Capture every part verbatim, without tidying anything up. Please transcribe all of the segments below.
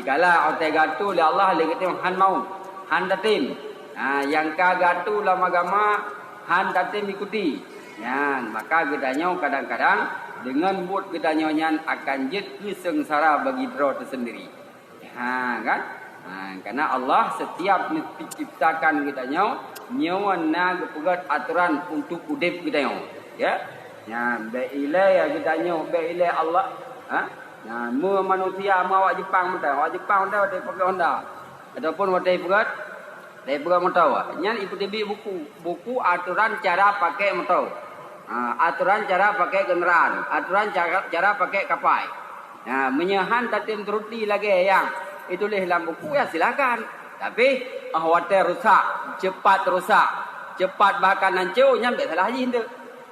Kala watée geuatoe lé Allah lé geutanyoe han mau, han tatem. Ha, nyang ka geuatoe lam agama han tatem ikuti. Nyan, maka geutanyoe kadang-kadang deungon buet geutanyoe nyan akan jeuet keu seungsara bagi droe teuseundiri. Ha, kan? Ha, karena Allah setiap menciptakan geutanyoe, nyoe na geupeugét atoran untuk udeb geutanyoe. Ya? Nyan, bék ilée geutanyoe, bék ilée Allah. Ha? Nyan, meu manusia, meu awak Jepang mantong. Awak Jepang mantong watée pakai Honda. Ataupun watée peugét, watée peugét moto. Nyan ipeuteubit buku. Buku atoran cara pakai moto. Ha, atoran cara pakai kenderaan. Atoran cara, cara pakai kapai. Ha, meunyoe han tatem turuti lagée nyang ituléh lam buku, ya silakan. Tapi, oh, watée rusak, cepat rusak, cepat bahkan hancô, nyan bék salah jih tu.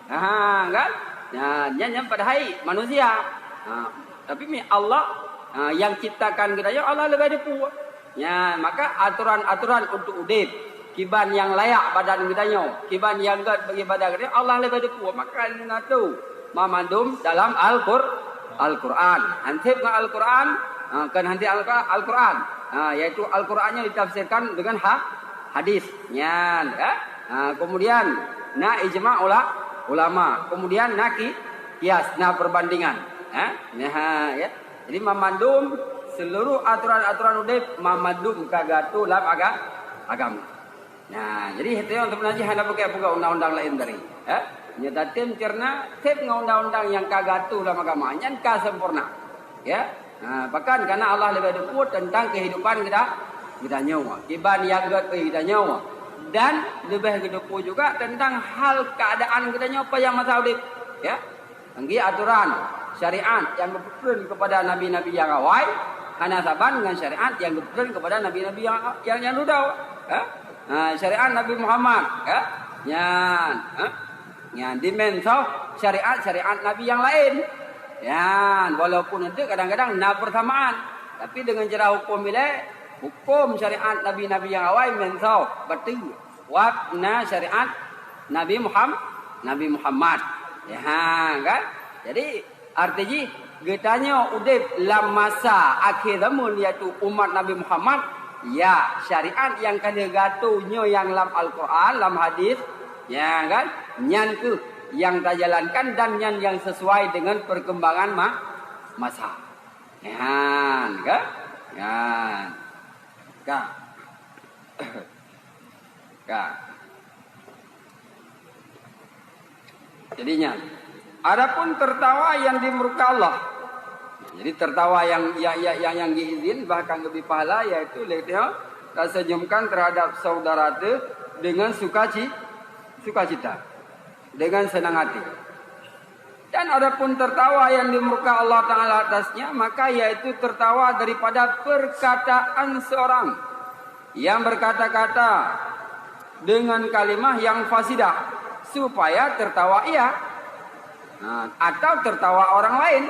Ha, kan? Nyan, nyan, nyan padahai manusia. Ha, tapi mi Allah, ha, nyang ciptakan geutanyoe Allah leubeh teupeue. Nyan, maka atoran-atoran untuk udeb, kiban nyang layak badan geutanyoe, kiban nyang gét bagi badan geutanyoe, Allah leubeh teupeue. Maka na tu, mamandum dalam Al-Qur-, Al-Qur'an. Hanseb ngon Al-Qur'an, ha, kan hanseb Al-Qur'an, Al-Qur'an. Ha, yaitu Al-Qur'an nyang ditafsirkan dengan ha-, hadis. Nyan, ya. Ha, kemudian na ijma ula-, ulama, kemudian na ki-, kias, na perbandingan. Ha? Nah, ya. Jadi mamandum seluruh aturan-aturan udeb mamandum ka geuatoe lam aga-, agama. Nah, jadi hati nyang seubeuna jih hana pakai peugah undang-undang laén tadi. Eh? Nyoe tatem cerna, seb ngon undang-undang nyang ka geuatoe lam agama, nyan ka sempurna. Ya. Ha, bahkan karena Allah leubeh teupeue tentang kehidupan kita, kita nyoe. Kiban nyang gét bagi kita nyoe. Dan leubeh geuteupeue juga tentang hal keadaan kita nyoe payah masa udeb. Ya. Enggi aturan syariat nyang geupeutrön kepada nabi-nabi nyang awai hana saban ngon syariat nyang geupeutrön kepada nabi-nabi nyang, nyang, nyang dudoe. Eh? Ha, syariat Nabi Muhammad, eh? Nyan, eh? Nyan dimensoh syariat-syariat nabi nyang laén. Nyan, walaupun enteuk kadang-kadang na persamaan, tapi dengan cara hukum ilée, hukum syariat nabi-nabi nyang awai mensoh, beutôi. Wab na syariat Nabi Muham-, Nabi Muhammad. Ya, kan? Jadi, arti jih, geutanyoe udeb lam masa akhé zaman, yaitu umat Nabi Muhammad, ya, syariat nyang ka lheueh geuatoe nyoe nyang lam Al-Qur'an, lam hadis, ya, kan? Nyan keuh nyang tajalankan dan nyan nyang sesuai dengan perkembangan ma-, masa. Nyan, kan? Nyan. Ka. Ka. Jadi nyan. Adapun tertawa yang dimurka Allah. Jadi tertawa yang, yang, yang, yang, yang diizin bahkan lebih pahala yaitu lé dia tasenyumkan terhadap saudara tu dengan sukaci-, sukacita, dengan senang hati. Dan adapun tertawa yang dimurka Allah Ta'ala atasnya, maka yaitu tertawa daripada perkataan seorang yang berkata-kata dengan kalimah yang fasidah, supaya tertawa ia, nah, atau tertawa orang lain,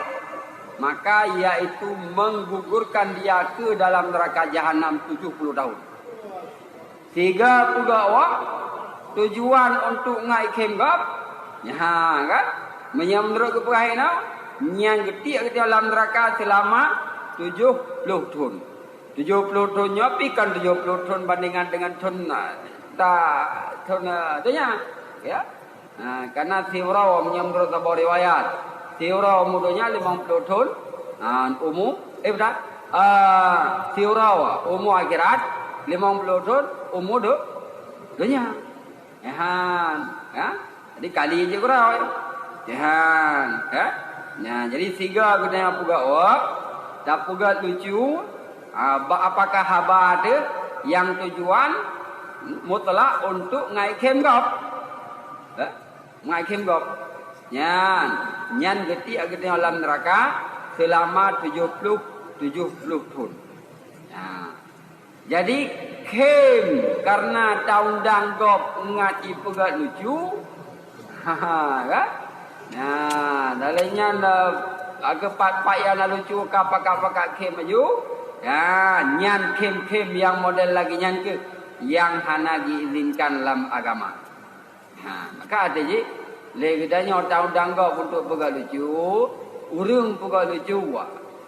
maka yaitu menggugurkan dia ke dalam neraka jahanam tujuh puluh tahun. Siga peugah awak tujuan untuk ngai khém gob, nyan kan? Meunyoe meunurot geupeugah inoe, nyan geutiek geutanyoe lam neuraka seulama tujoh ploh thon. Tujoh ploh thon nyoe pih kon tujoh ploh thon bandingan deungon thon, ah, ta, thon, ah, donya, ya. Ha, karena siuroe meunyoe meunurot saboh riwayat, siuroe umu donya limong ploh thon, ha, umu, eh, bukan, ah, siuroe umu akhirat, limong ploh thon umu do-, donya. Nyan, ya. Jadi kali je uroe. Nyan, ya. Nah, jadi siga geutanyoe peugah, oh, tapeugah lucu, ah, bak apakah haba teuh nyang tujuan mutlak untuk ngai khém gob. Eh? Ngai khém gob. Nyan, nyan geutiek geutanyoe lam neuraka seulama tujoh ploh, tujoh ploh thon. Nah. Jadi, khém karena taundang gob ngat ipeugah lucu. Ha, kan? Nah, dalam nyan, eh, agak pat-pat yang lucu ka pakak-pakak khém laju. Ya, nyan khém-khém yang model lagi nyan keuh yang hana diizinkan lam agama. Ha, maka ada je, lé geutanyoe taundang gob untuk peugah lucu, ureueng peugah lucu, wah.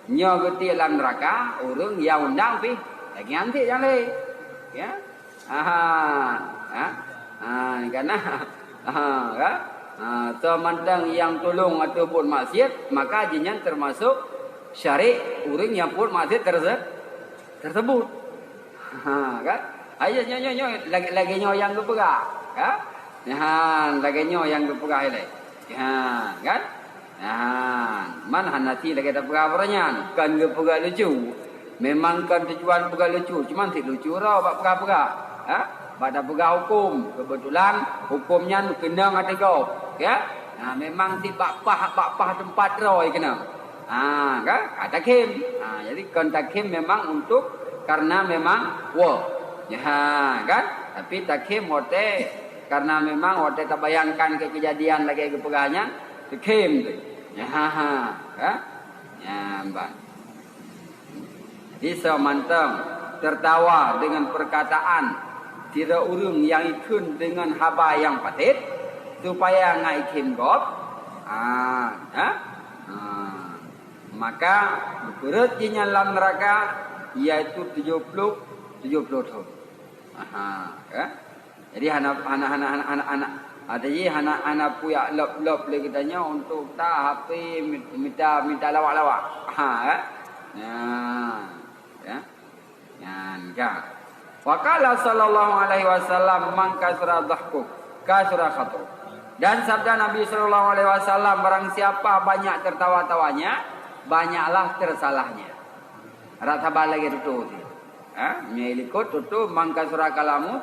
Nyoe geutiek lam neuraka ureuëng nyang undang pih, lagée nyan cit nyang lé. Ya. Aha. Ha. Ha, kana. Aha, ya. Ha, soe mantong nyang tulông ateueh buet maksiat, maka jihnyan teumasok syarik ureuëng nyang buet maksiat teurse-, teurseubut. Ha, kan? Ayo, nyoe, nyoe, nyoe, lagée, lagée nyoe nyang geupeugah, kan? Nyan, lagée nyoe nyang geupeugah ilée. Ha, kan? Nyan, man hana si lagée tapeugah baroe nyan, kon geupeugah lucu. Memang kon tujuan peugah lucu, cuman si lucu roh bak peugah-peugah. Ha? Bak tapeugah huköm, keubeutulan huköm nyan keunong ateueh gob, ya? Ha, memang si bak paih, bak paih teumpat droe keunong. Ha, kan? Ha, takhém. Ha, jadi kon takhém memang untuk karena memang woe. Ya, kan? Tapi takhém watée karena memang watée tabayangkan keu keujadian lagée geupeugah nyan, takhém tu. Ya, ha, kan? Ya, ban. Jadi soe mantong teurtawa deungon peurkataan sidroe ureuëng nyang ikheun deungon haba nyang patéh, supaya ngai ikhém gob, ha, ha, ha. Maka geupeureuet jihnyan lam neuraka, yaitu tujoh ploh, tujoh ploh thon. Aha, ya. Jadi hana, hana, hana, hana, hana, hana, jadi hana, hana puyak lop-lop lé geutanyoe untuk ta H P mit-, mita, mita lawak-lawak. Ha, ya. Nah, ya. Nyan ka. Wa qala sallallahu alaihi wasallam, "Man kasura dhahku, kasura khatu." Dan sabda Nabi sallallahu alaihi wasallam, "Barang siapa banyak tertawa-tawanya, banyaklah tersalahnya." Rata bala lagi tutu. Ha? Nyoe likot tutu, "Man kasura kalamu,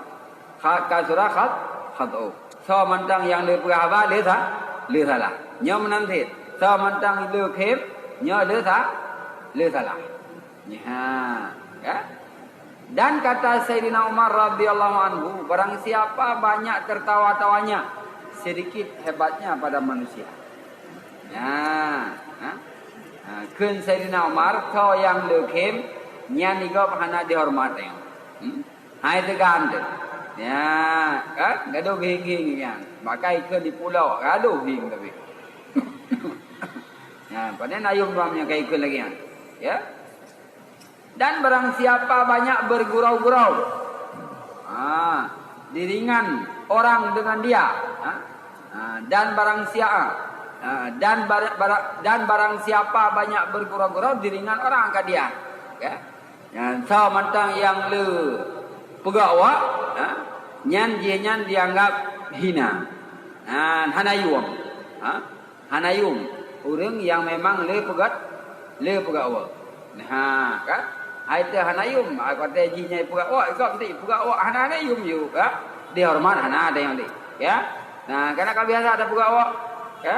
kha-, kasura khat-, khatu." Soe mantong nyang le peugah haba, le sa-, le salah. Nyoe meunan cit. Soe mantong le khém, nyoe le sa-, le salah. Nyan, ya. Dan kata Saidina Umar radhiyallahu anhu, "Barang siapa banyak tertawa-tawanya, sedikit hebatnya pada manusia." Nyan, ha? Ha, kheun Saidina Umar, soe nyang le khém, nyan di gob hana dihoreumat. Hmm? Hai teugan tu. Ya, kan? Gadoh geuhing-hing nyan. Makai kheun di pulo, gadoh hing tapi. Ya, padahai na yum ram nyang kai kheun lagée nyan. Ya. Dan barang siapa banyak bergurau-gurau, ha, diringan orang dengan dia, ha, ha, dan barang sia-, ha, dan bar-, bara-, dan barang siapa banyak bergurau-gurau, diringan orang akan dia. Ya. Nyan, soe mantong nyang le peugah awak, ha, nyan jih nyan dianggap hina. Ha, hana yuem. Ha? Hana yuem ureuëng nyang memang le peugah, le peugah awak. Nah, kan? Hai teu hana yuem, ai kata jih nyai peugah awak, ikot nanti peugah awak hana, hana yuem yue, kan? Dihoreumat hana ada nyang le, ya. Nah, kana ka biasa ada peugah awak, ya.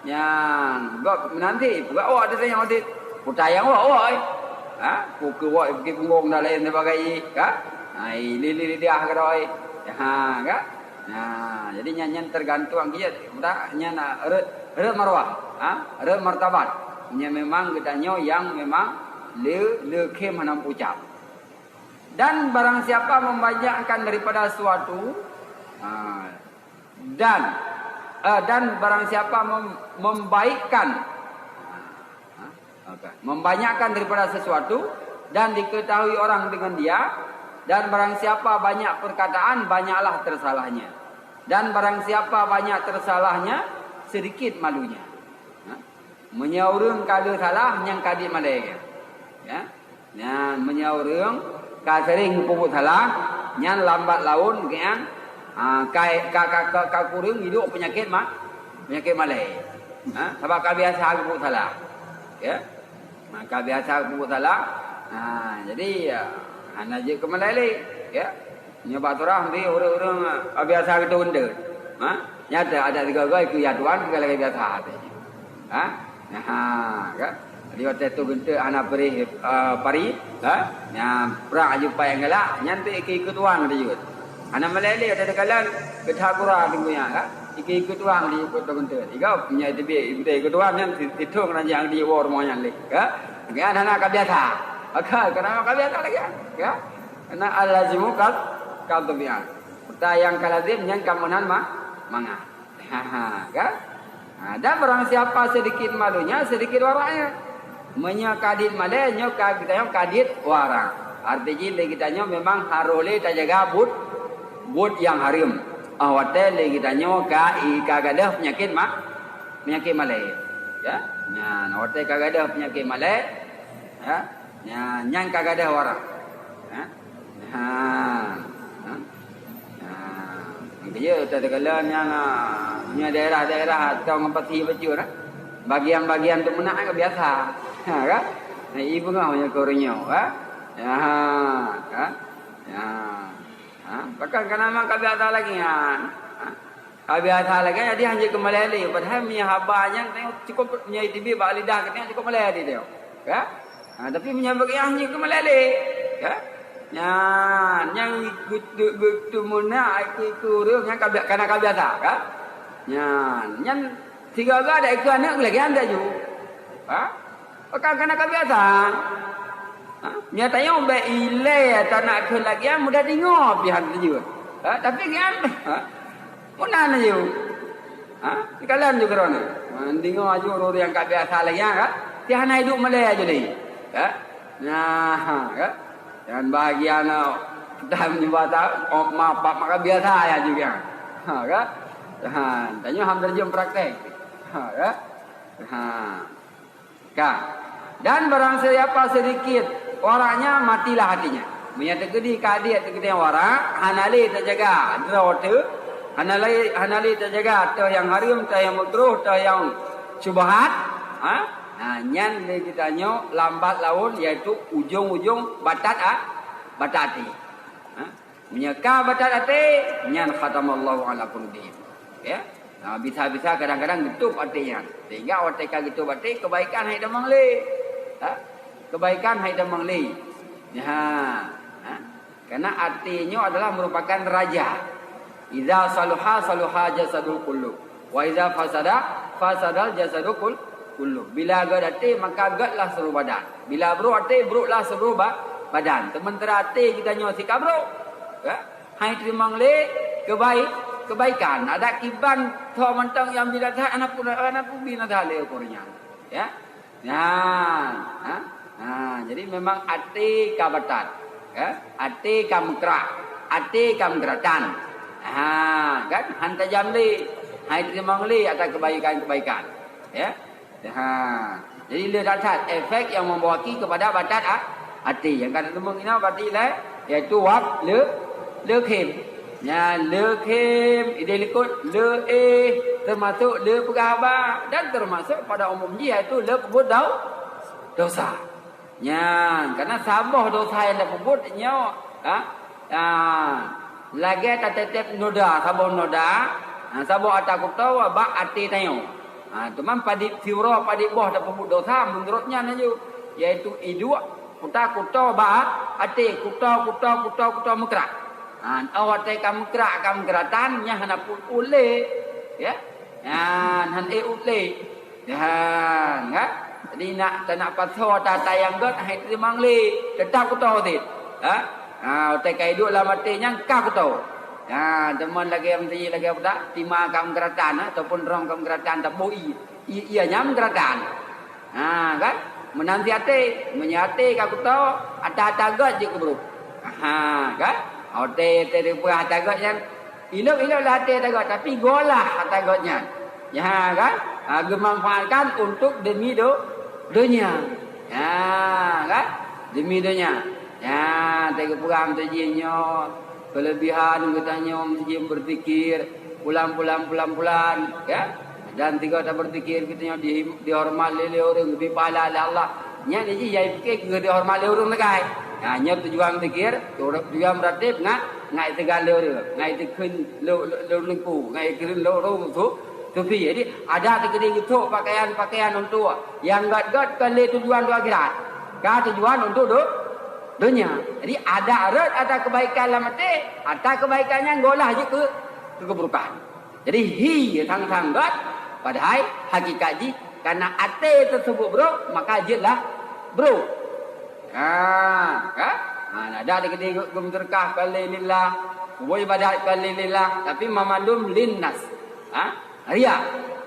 Nyang gob nanti peugah awak ada nyang audit. Putai nyang awak, awak, eh. Ha? Pukul awak pergi punggong dan lain sebagainya, kan? Hai lili lidah ke doi. Ha, kan? Nah, jadi nyan, nyan tergantung kiat. Mudah nyan, ah, rot, rot marwah, ha? Rot martabat. Nyan memang geutanyoe nyang memang le, le khém hana pucap. Dan barang siapa membanyakkan daripada sesuatu, ha, dan, eh, dan barang siapa mem-, membaikkan, ha, ha, oke, membanyakkan daripada sesuatu dan diketahui orang dengan dia, dan barang siapa banyak perkataan, banyaklah tersalahnya. Dan barang siapa banyak tersalahnya, sedikit malunya. Ha? Meunyoe ureuëng ka le salah, nyang ka di malée, ya. Nyan, meunyoe ureuëng ka sering geupeubuet salah, nyan lambat laun, kan, ha, ka, ka, ka, ka, ka kureueng hidup peunyakét ma-, peunyakét malée. Ha? Sabab ka biasa geupeubuet salah. Ya. Ha, ka biasa geupeubuet salah. Ha, jadi, ya, hana jeuet keu malée lé, ya. Nyoe bak surah meusti ureuëng-ureuëng, eh, biasa geuteun-teun. Ha? Nyata adat sigoe-goe keu ya Tuhan, keu lagée biasa até. Ha? Nah, kan? Jadi watée tu geunteuk hana peurih, eh, pari, ha? Nya prak aju pai nyang galak, nyan tu ikeu-ikeu tuang dijeuet. Hana malée lé, watée teukalon, geuthak gura teungku nyan, kan? Ikeu-ikeu tuang dijeuet tu geunteuk. Iga, nyan teubiet, ikeu tuang nyan, si-, sithong nyan nyang diwoe rumoh nyan lé, kan? Nyan hana ka biasa. Maka, kenapa ka biasa lagi, kan? Karena al-lazimu kal, kal tabiat. Peue nyang ka lazim nyan ka meunan ma-, mangat. Ha, ha, kan? Ha, dan barang siapa sedikit malunya, sedikit waraknya. Meunyoe ka dit malèe, nyoe ka geutanyoe ka dit warang. Arti jih lé geutanyoe memang harôh lé tajaga buet, buet nyang hareuem. Óh watèe lé geutanyoe ka i, ka gadôh peunyakét ma-, peunyakét malèe. Ya, nyan watèe ka gadôh peunyakét malèe, ya, nyan, nyan ka gadôh warang. Ya. Ha. Ha. Ha. Nyang keujeuet, tateukala nyang, ah, nyoe daerah-daerah atau ngon pasi bacut, eh. Bagian-bagian tu meunak ka biasa. Ha, kan? Nah, i beungoh nyoe keu ureueng nyoe, kan? Ya, ha. Ya. Ha. Bahkan kana memang ka biasa lagi, ha. Ha. Ka biasa lagèe nyan, jadi hana jeuet keu malèe lé. Padahai meunyoe haba nyan teuh cukôp, meunyoe teubiet bak lidah geutanyoe cukôp malèe di teuh. Ya? Ha, tapi meunyoe bak nyan hana jeuet keu malèe lé. Ya? Nyan, nyang geutu-, geutu meunak keu, keu ureueng nyang ka bi-, kana ka biasa, ya? Nyan, nyan sigoe-goe ada ikeu aneuk lagèe nyan aju. Ha? Pakon kana ka biasa. Ha? Nyatanya bèk ilèe tanak keu lagèe nyan mudah deungoe pih han teujeuet. Ha? Tapi nyan, ha? Meunan aju. Ha? Dikalon ju keudroe nyan. Ha, deungoe aju ureueng nyang ka biasa lagèe nyan, kan? Ti hana iduek malèe aju lé. Kan? Nah, ha, kan? Dan bahagian, oh, dah meunyoe bahasa, oh, maaf, Pak, maka biasa ya juga. Ha, kan? Ha, tanyoe han terjun praktek. Ha, kan? Ha. Ka. Dan barang siapa sedikit waraknya, matilah hatinya. Meunyoe teukeudi ka dit teukeudi warak, hana lé tajaga droe teuh, hana lé, hana lé tajaga teuh nyang hareuem, teuh nyang makruh, teuh nyang syubhat, ha? Nah, nyan lé geutanyoe lambat laun, yaitu ujong-ujong batat a-, batat até. Ha? Meunyoe ka batat até, nyan khatamallahu ala qulubihim. Ya? Ha, bisa-bisa kadang-kadang geutôp até nyan. Sehingga watèe ka geutôp até, kebaikan han itamong lé. Ha? Kebaikan han itamong lé. Ha. Ha? Karena até nyoe adalah merupakan raja. Idza saluha, saluha jasadu kullu. Wa idza fasada, fasadal jasadu kul-, kullu. Bila gèt até, maka gètlah seluruh badan. Bila brôk até, brôklah seluruh ba-, badan. Sementara até geutanyoe sikabrôk, ya, han iteurimong lé kebai-, kebaikan. Adak kiban tho mantong nyang binasa, hana pun, hana pun binasa lé ukeue nyan. Ya. Nyan, ha? Ha, jadi memang até ka batat, ya. Até ka meukrak, até ka meugeuratan. Ha, kan? Han tajam lé, han iteurimong lé ata kebaikan-kebaikan. Ya. Ha. Jadi lé that-that efek yang membawa kepada batat a-, até. Nyang ka teurimong inoe berarti lé, yaitu wab le-, leukhem. Nyan leukhem, idéh likot le éh, termasuk le peugah haba, dan termasuk pada umum jih, yaitu le peubuet dau-, dosa. Nyan, karena saboh dosa nyang tapeubuet nyoe, ha? Ha, lagèe tateutab noda, saboh noda, ha, saboh ata kuto bak até tanyoe. Ha, teuma padit siuroe padit boh tapeubuet dosa meunurot nyan aju, yaitu iduek kuta-kuto bak até, kuto, kuto, kuto, kuto meukrak. Ha, óh watèe ka meukrak, ka meugeuratan, nyan hana peuet lé. Ya? Nyan, han ék uet lé. Nyan, kan? Jadi, nak, tanak pasoe ata-ata nyang gèt, han iteurimong lé. Teutap kuto cit. Ha? Ha, watèe ka iduek lam até nyan, ka kuto. Ha, teuma lagèe meuseujid lagèe budak, tima ka meugeuratan, ha, ataupun rong ka meugeuratan, taboh ié. Ié, ié nyan meugeuratan. Ha, kan? Meunan sit até, meunyoe até ka kuto, ata-ata gèt jeuet keu brôk. Ha, kan? Watèe, watèe teupeugah ata gèt nyan, ilop-ilop lah até ata gèt, tapi golah ata gèt nyan. Ya, kan? Ha, geumanfaatkan untuk demi do-, donya. Ya, kan? Demi donya. Ya, teupeugah meuseujid nyoe, kelebihan geutanyoe meuseujid berzikir, pulan-pulan, pulan-pulan, ya. Dan sigoe tabeuzikir geutanyoe di-, dihoreumat lé, lé ureueng, geubri pahala lé Allah. Nyan jih nyang jipike keu dihoreumat lé ureueng sagai. Nah, nyoe tujuan zikir, tujuan meuratéb ngat, ngat iseugan lé ureueng, ngat iseukheun lé, lé, lé ureueng ku, ngat iseukheun lé ureueng su-, sufi. Jadi, ada teukeudi geusok pakaian-pakaian untuk nyang gèt-gèt kon lé tujuan untuk akhirat. Ka tujuan untuk do-, donya. Jadi, ada rot ata kebaikan lam até, ata kebaikan nyan golah jeuet keu, keu keuburukan. Jadi, hi sang-sang gèt, padahai hakikat jih karena até teuseubut brôk, maka jeuetlah brôk. Ha, kan? Ha, nah, dak dikeudi geumeuseudekah kon lé lillah, kubu ibadat kon lé lillah, tapi mamandum linnas. Ha? Riya.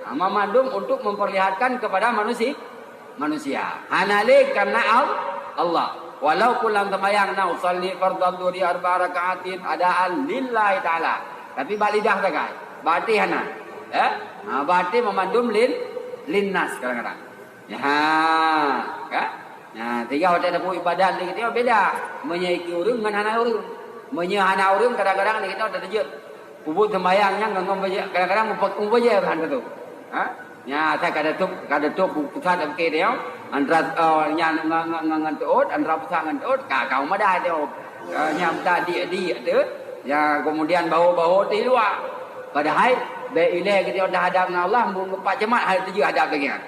Ha, mamandum untuk memperlihatkan kepada manusia, manusia. Hana lé karena Al-, Allah. Walaupun lam sembahyang na usalli fardhu dhuhri arba'a raka'atin adaan lillahi ta'ala. Tapi bak lidah sagai. Bak até hana. Ya? Ha, bak até memandum lin, linnas kadang-kadang. Ya, kan? Nah, sehingga watèe tapeubuet ibadat lé geutanyoe beda. Meunyoe keu ureueng ngon hana ureueng. Meunyoe hana ureueng kadang-kadang lé geutanyoe tateujeuet. Peubuet sembahyang nyan ngon, ngon bajèe, kadang-kadang mupa-, mubajèe bahan tu. Ha? Nya, asai ka datôp, ka datôp pusat lam pike teuh, antara, eh, nyan ngon, ngon, ngon, ngon teuôt, antara pusat ngon teuôt, ka, ka meumadai teuh. Eh, nyang buta diek-diek teuh, ya, kemudian bahu-bahu teuh luwa. Padahai, bèk ilèe geutanyoe teuhadap ngon Allah, meunyoe pat cemat hai teujeuet hadap lagèe nyan.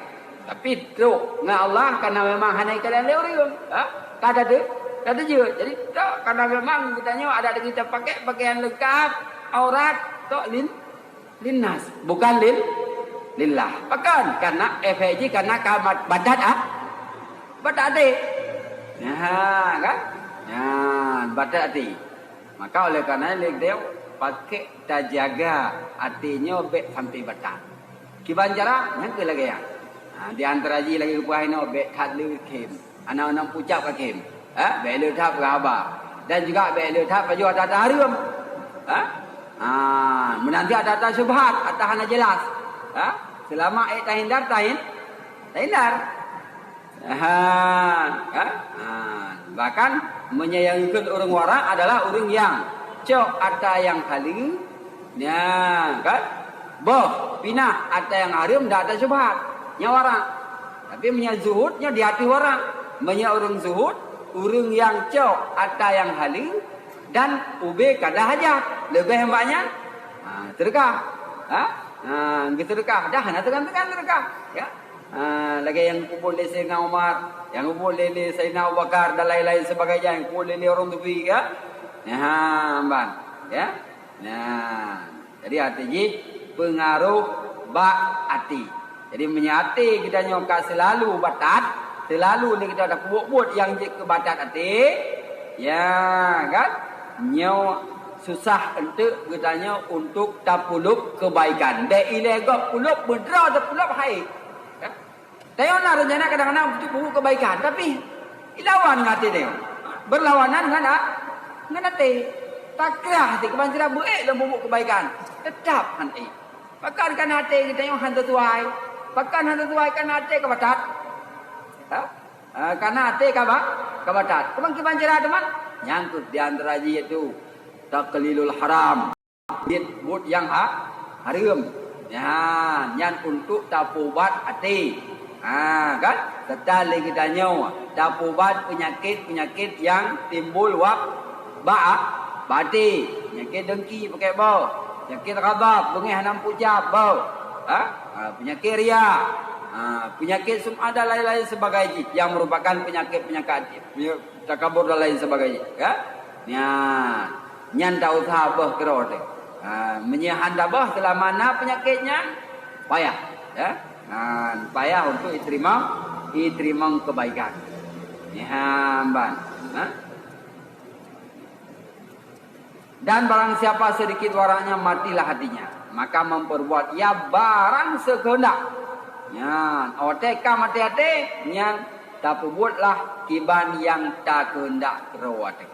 Tapi trok ngon Allah karena memang hana ikalon lé ureueng. Ha? Ka teuh, ka teujeuet. Jadi, trok karena memang geutanyoe adat kita pakai pakaian lengkap, aurat, trok lin-, linnas, bukan lil-, lillah. Pakon? Karena efek jih karena ka mat-, batat ah, batat até. Nah, kan? Nah, batat até. Maka oleh karena lé geutanyoe pakai tajaga até nyoe bèk sampai batat. Kiban cara, nyang keu lagèe nyan. Ha, di antara jih lagèe geupeugah inoe, bèk that le khém. Hana, hana pucap ka khém. Ha, bèk le that peugah haba. Dan juga bèk le that pajoh ata-ata hareuem. Ha? Ha, meunanti ata-ata syubhat, ata hana jelas. Ha? Selama ék tahindar, tahin-, tahindar. Ha, kan? Ha, bahkan meunyoe nyang ikôt ureueng warak adalah ureueng nyang cok ata nyang haleue, nya, kan? Boh, pinah ata nyang hareuem dan ata syubhat. Nya warak. Tapi meunyoe zuhud, nya di ateueh warak. Meunyoe ureueng zuhud, ureueng nyang cok ata nyang haleue dan ubé kada hajat. Leubeh bak nyan, ha, seudeukah. Ha? Ha, geuseudeukah. Dah, hana teukan-teukan seudeukah. Ya. Ha, lagèe nyang geupeubuet lé Saidina Umar, nyang geupeubuet lé, lé Saidina Abu Bakar dan laén-laén sebagainya, nyang geupeubuet lé, lé ureueng Sufi, ya. Ha, ban. Ya. Nah, jadi até jih peungaroh bak até. Jadi meunyoe até geutanyoe ka seulalu batat, seulalu lé geutanyoe tapeubuet-buet nyang jeuet keu batat até, ya kan? Nyoe susah eunteuk geutanyoe untuk tapeulob keubaikan. Bèk ilèe gob peulob, meudroe tapeulob hai. Kan? Tanyoe na reuncana kadang-kadang untuk peubuet keubaikan, tapi ilawan ngon até tanyoe. Beurlawanan ngon a-, ngon até. Takrah até keuban sira beuék lom peubuet keubaikan. Teutap han ék. Pakon kana até geutanyoe han teutuai? Pakon han teutuai? Kana até ka batat. Ha? Ha, kana até ka ba-, ka batat. Keuban kiban cara teuma? Nyang keuh di antara jih yaitu taqlilul haram. Buet, buet nyang ha-, hareuem. Nyan, nyan untuk tapeubat até. Ha, kan? Serta lé geutanyoe tapeubat peunyakét-peunyakét nyang timbul wab-, bak, bak até. Peunyakét dengki pakai boh. Peunyakét ghadab, beungéh hana meupucap boh. Ha? Ha, peunyakét ria. Ha, peunyakét sum'ah dan lain-lain sebagai jih yang merupakan peunyakét-peunyakét takabur dan lain sebagai jih. Ya? Nyan. Nyan ta useuha beuh keudroe teuh. Ha, meunyoe han tabeuh seulama na peunyakét nyan, payah, ya. Ha, payah untuk iteurimong, iteurimong keubaikan. Nyan ban. Ha? Dan barang siapa sedikit waraknya, matilah hatinya, maka memperbuat ia barang sekeuheundak. Nyan, watée ka maté até, nyan tapeubuetlah kiban nyang takeuheundak keudroe teuh.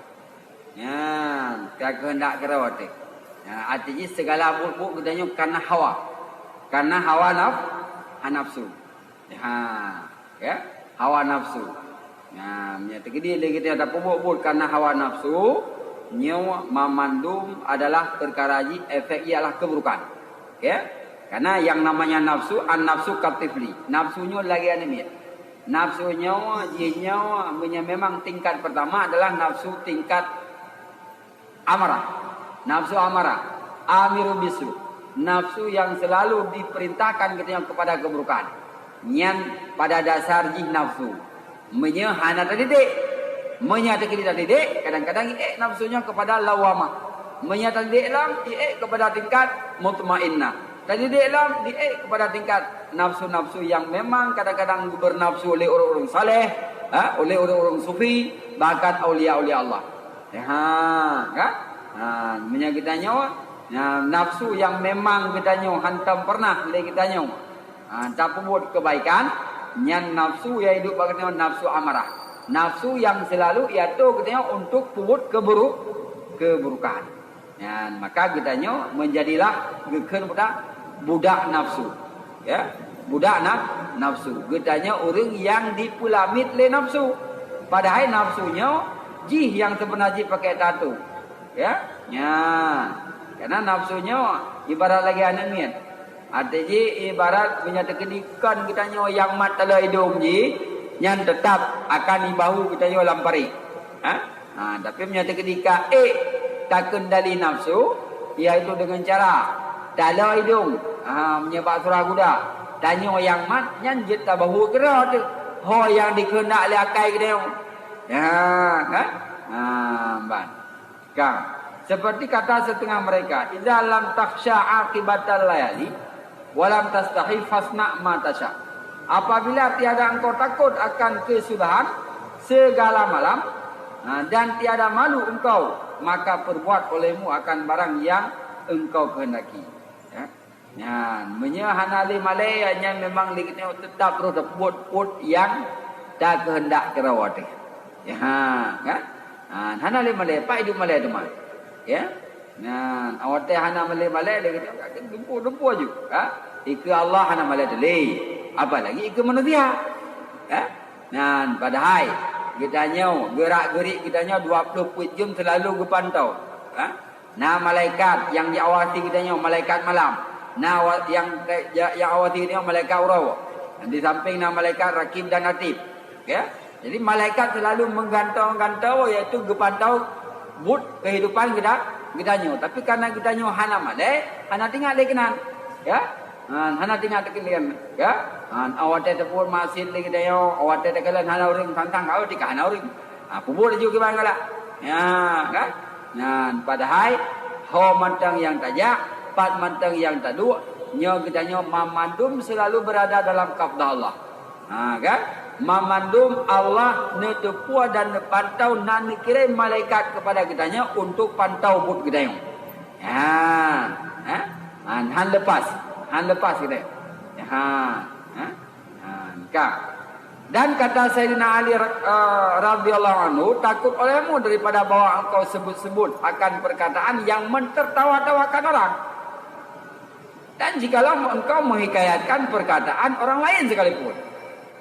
Nyan, ka keuheundak keudroe teuh. Nyan, arti jih segala buet-buet geutanyoe kana hawa. Kana hawa naf-, ha, nafsu. Ha, ya, hawa nafsu. Nyan, meunyo teukeudi lé geutanyoe tapeubuet-buet kana hawa nafsu, nyoe mamandum adalah peukara jih efek jih adalah keuburukan. Ya? Karena yang namanya nafsu, an-nafsu katifli. Nafsu nyoe lagée aneuk miet. Nafsu nyoe, jih nyoe, meunyo memang tingkat pertama adalah nafsu tingkat amarah. Nafsu amarah, amiru bisu. Nafsu yang selalu diperintahkan geutanyoe kepada keburukan. Nyan pada dasar jih nafsu. Meunyo hana tadidik. Meunyo teukeudi tadidik, kadang-kadang iék nafsu nyoe kepada lawamah. Meunyo tadidik lom, iék kepada tingkat mutmainnah. Tadidik lom diék kepada tingkat nafsu-nafsu yang memang kadang-kadang geubernafsu oleh ureuëng-ureuëng saleh, ha, oleh ureuëng-ureuëng sufi, bahkan aulia-aulia Allah. Ha, kan? Ha, meunyo geutanyoe, ha, nafsu yang memang geutanyoe hantom pernah lé geutanyoe, ha, tapeubuet kebaikan, Nyan nafsu nyang hidup bak geutanyoe nafsu amarah. Nafsu nyang selalu jiatur geutanyoe untuk peubuet keburuk, keburukan. Nyan, maka geutanyoe menjadilah geukheun budak, budak nafsu. Ya, budak naf-, nafsu. Geutanyoe ureuëng nyang dipeulamiet lé nafsu. Padahai nafsu nyoe jih nyang seubeuna jih pakai tatu. Ya, nyan. Karena nafsu nyoe ibarat lagée aneuëk miet. Até jih ibarat meunyoe teukeudi kon geutanyoe nyang mat taloe idong jih, nyan teutap akan jibahu geutanyoe lam parit. Ha? Ha, tapi meunyoe teukeudi ka ék takendali nafsu, yaitu dengan cara taloe idong, ha, meunyoe bak surah guda, tanyoe nyang mat, nyan jeuet tabahu keudroe teuh ho nyang dikeundak lé akai geutanyoe. Ha, kan? Ha, ban. Ka. Seperti kata setengah mereka, "Idza lam takhsya aqibatal layali, wa lam tastahi fasna ma tasya." Apabila tiada engkau takut akan kesudahan segala malam, ha, dan tiada malu engkau, maka perbuat olehmu akan barang yang engkau kehendaki. Ya. Nyan, meunyoe hana lé malée, nyan memang lé geutanyoe teutap rôh tapeubuet-buet nyang takeuheundak keudroe teuh. Ya, kan? Ha, hana lé malée, pat idup malée teuma. Ya. Nyan, watée hana malée-malée lé geutanyoe, ka dumpeue-dumpeue aju. Ha? Ikeue Allah hana malée teuh lé. Apalagi ikeue manusia. Ya. Nyan, padahai geutanyoe, geurak-geurik geutanyoe dua ploh peuet jeuem selalu geupantau. Ha? Na malaikat nyang jiawasi geutanyoe, malaikat malam. Na wa-, nyang, nyang awasi geutanyoe, malaikat uroe. Di samping na malaikat Rakib dan Atid. Ya. Jadi malaikat selalu menggantung-gantung, yaitu geupantau buet kehidupan geuta-, geutanyoe. Tapi karena geutanyoe hana malée, hana teuingat lé keunan. Ya. Ha, hana teuingat lé keunan. Ya. Ha, awai watée tapeubuet maksiat lé geutanyoe, awai watée takalon hana ureuëng, tantang ka tika hana ureuëng. Ha, peubuet laju kiban galak. Ya, kan? Nyan, padahai ho mantong nyang tajak, pat mantong nyang taduek, nyoe geutanyoe mamandum selalu berada dalam qabdah Allah. Ha, kan? Mamandum Allah neuteupeue dan neupantau, na neukirém malaikat kepada geutanyoe untuk pantau buet geutanyoe. Ha, ha? Ha, han lepas, han lepas geutanyoe. Ha, ha? Ha, ka. Dan kata Sayyidina Ali, eh, radhiyallahu anhu, "Takut olehmu daripada bahwa engkau sebut-sebut akan perkataan yang mentertawa-tawakan orang. Dan jikalau engkau menghikayatkan perkataan orang lain sekalipun."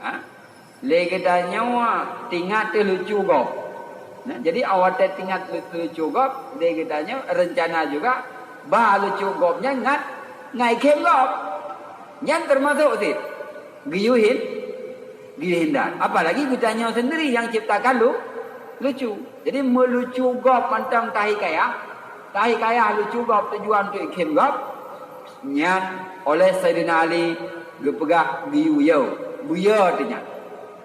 Ha? Lé geutanyoe teuingat teuh lucu gob. Nah, jadi awai watée teuingat lu-, lucu gob, lé geutanyoe rencana juga bah lucu gob nyan ngat ngai khem gob. Nyan termasuk cit geuyue hin, geuyue hindar. Apalagi geutanyoe sendiri nyang ciptakan lu-, lucu. Jadi meulucu gob mantong tahikayah, tahikayah lucu gob tujuan untuk ikhem gob, nyan oleh Saidina Ali geupeugah geuyue, beuyeu teuh nyan.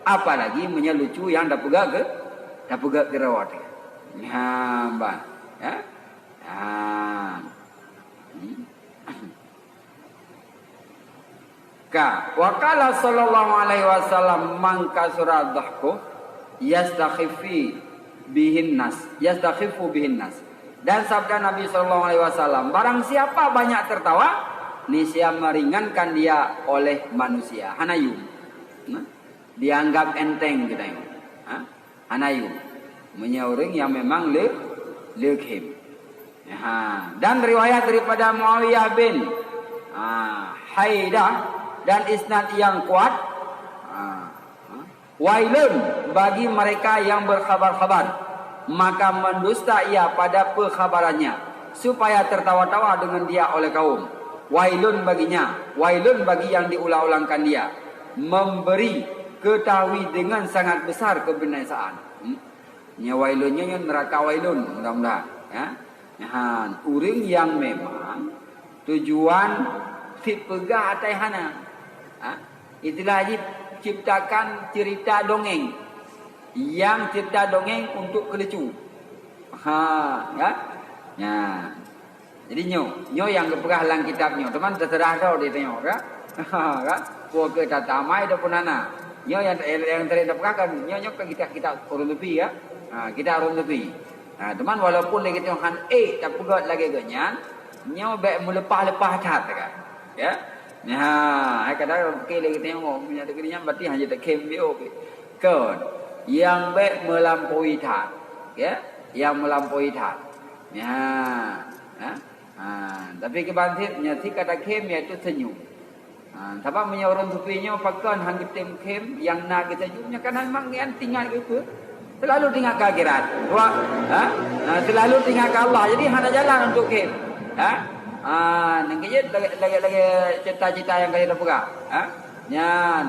Apalagi meunyoe lucu nyang tapeugah keu, tapeugah keudroe teuh. Nyan ban, ya. Ha. Hmm. Ka, wa qala sallallahu alaihi wasallam, "Man kasura dhahku yastakhifi bihin nas, yastakhifu bihin nas." Dan sabda Nabi sallallahu alaihi wasallam, "Barang siapa banyak tertawa, niscaya meringankan dia oleh manusia." Hana yum. Nah, dianggap enteng geutanyoe. Ha? Hana yum. Meunyoe ureuëng nyang memang le, le khem. Ha, dan riwayat daripada Muawiyah bin, ha, Haidah dan isnad yang kuat. Ha, ha. Wailun bagi mereka yang berkhabar-khabar, maka mendusta ia pada pekhabarannya, supaya tertawa-tawa dengan dia oleh kaum. Wailun baginya, wailun bagi yang diulang-ulangkan dia, memberi ketahui dengan sangat besar kebinasaan. Hmm? Nyoe wailun nyoe, nyoe neuraka wailun, mudah-mudahan, ya. Nyan, ureuëng nyang memang tujuan fit peugah atai hana. Ha? Itulah jih ciptakan cerita dongeng. Nyang cerita dongeng untuk keulucu. Ha, ya. Nyan. Jadi nyoe, nyoe nyang geupeugah lam kitab nyoe, teuma teuseurah droe di tanyoe, ka? Ka? Peue keu tatamai ataupun hana. Nyoe nyang, nyang teurimong tapeugah kan, nyoe, nyoe kan kitab-kitab ureuëng sufi, ya. Ha, kitab ureuëng sufi. Ha, teuma walaupun lé geutanyoe han ék tapeugah lagée geuh nyan, nyoe bék meuleupah-leupah that, ka? Ya. Nyan, hai kadang pike lé geutanyoe, meunyoe teukeudi nyan berarti hana takhém biôh pih. Kon, nyang bèk meulampaui that. Ya, nyang meulampaui that. Nyan, ha? Ha, tapi kiban cit, nyang cit ka takhém iaitu senyum. Ha, sabab meunyoe ureueng sufi nyoe pakon han geutem khém, nyang na geusenyum, nyoe kan memang nyan teuingat keu peue? Selalu teuingat keu akhirat. Dua, ha? Ha, selalu teuingat keu Allah. Jadi hana jalan untuk khém. Ha? Ha, nyan keuh jeuet lagèe, lagèe, lagèe cerita-cerita nyang ka lheueh tapeugah. Ha? Nyan,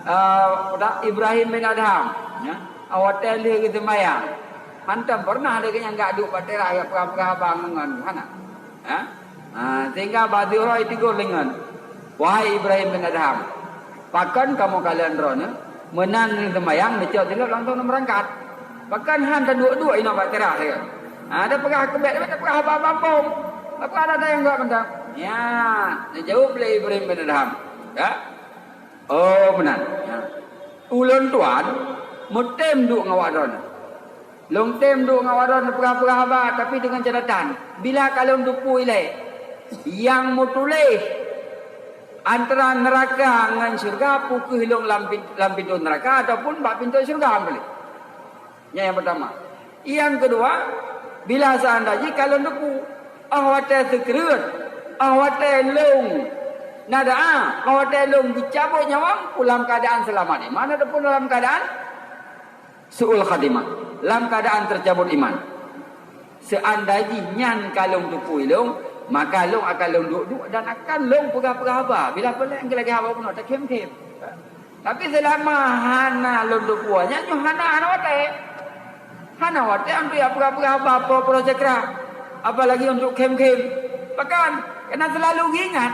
eh, Ibrahim bin Adham, ya, watèe lheueh geuseumbahyang, hantom pernah lé geuh nyan geuduek bak teras geupeugah-peugah haba ngon, hana. Ha? Ha, sehingga bak siuroe jitegur lé ngon, "Wahai Ibrahim bin Adham, pakon kamoe kalon droeneuh meunan seumayang neucok silop langsung neumeurangkat? Pakon han taduek-duek inoe bak teras?" Ha, tapeugah keubèk, tapeugah haba-haba phon. Apa ada nyang gak mantong? Ya, neujaweueb lé Ibrahim bin Adham. Ya. Oh, meunan. Ya. Ulôn tuan meutem duek ngon awak droeneuh. Lôn tem duek ngon awak droeneuh peugah-peugah haba, tapi deungon catatan, bila ka lôn teupeu ilèe, nyang meutuléh antara neuraka ngon syeuruga peu kheueh lôn lam pin-, lam pintoe neuraka ataupun bak pintoe syeuruga meutuléh. Nyan nyang peurtama. Nyang keudua, bila seandai jih ka lôn teupeu, 'oh watèe seukreuet, 'oh watèe lôn na doa, 'oh watèe lôn geucabot nyawöng, peu lam keuadaan seulamat iman ataupun dalam keuadaan su'ul khatimah, lam keuadaan teucabot iman. Seandai jih nyan ka lôn teupeu ilôn, maka lôn akan lôn duek-duek dan akan lôn peugah-peugah haba. Bila peuleueh lagèe haba bunoe, takhém-khém. Tapi seulama hana lôn teupeu, nyan nyoe hana, hana watèe. Hana watèe untuk jak peugah-peugah haba po-, po syeuruga, apalagi untuk khém-khém. Pakon, karena selalu geuingat.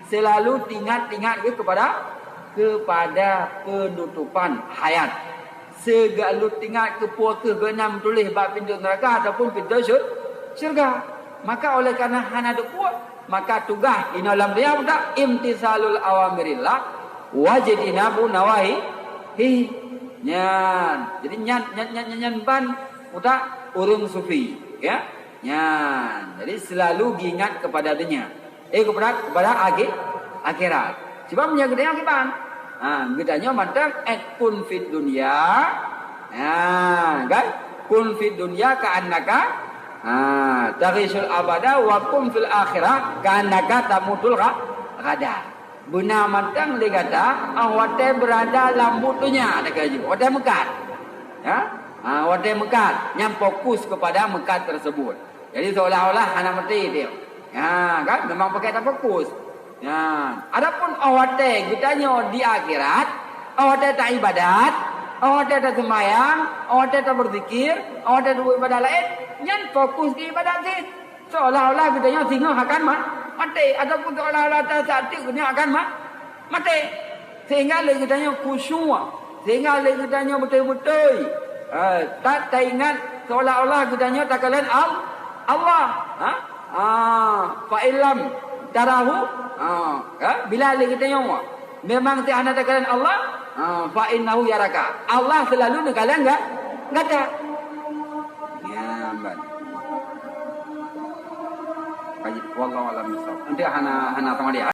Selalu teuingat-teuingat keupada, keupada peunutopan hayat. Seugalot teuingat keu peue kheueh geuh nyang meutuléh bak pintoe neuraka ataupun pintoe syur-, syeuruga. Maka oleh karena hana teupeu, maka tugaih inoe lam dunia buta imtisalul awamirillah wajtinabu nawahi. Hi. Nyan. Jadi nyan, nyan, nyan, nyan, nyan ban buta ureueng sufi, ya. Nyan. Jadi selalu geuingat keupada dunia. Eh, keupada, keupada akhi-, akhirat. Sebab meunyoe geutanyoe kiban. Ha, geutanyoe mantong, eh, kun fid dunya. Ha, kan? Kun fid dunya ka'annaka, ha, taghisyul abada wa kun fil akhirah ka'annaka tamutul gha-, ghada. Beuna mantong lé gata, 'oh watèe beurada lam buet donya, watèe ka laju, watèe meukat. Ya? Ha, watèe meukat, nyan fokus keupada meukat teurseubut. Jadi seolah-olah hana maté dia. Ha, kan? Memang pakai tafokus. Nyan. Adapun 'oh watèe geutanyoe di akhirat, 'oh watèe taibadat, 'oh watèe taseumayang, 'oh watèe tabeuzikir, 'oh watèe tabuet ibadat laén, nyan fokus keu ibadat cit. Seolah-olah geutanyoe singoh akan ma-, maté, ataupun seolah-olah ta-, saat teuk geutanyoe akan ma-, maté. Sehingga lé geutanyoe khusyuk, sehingga lé geutanyoe beutôi-beutôi, eh, ta-, taingat seolah-olah geutanyoe takalon Al-, Allah. Ha? Ah, fa illam tarahu, ah, ya, bila lé geutanyoe memang si hana takalon Allah, ah, fa innahu yaraka. Allah selalu neukalon ga-, gata. Ya, ban. Baik, wallahu a'lam bishawab. Untuk hana, hana sama dia.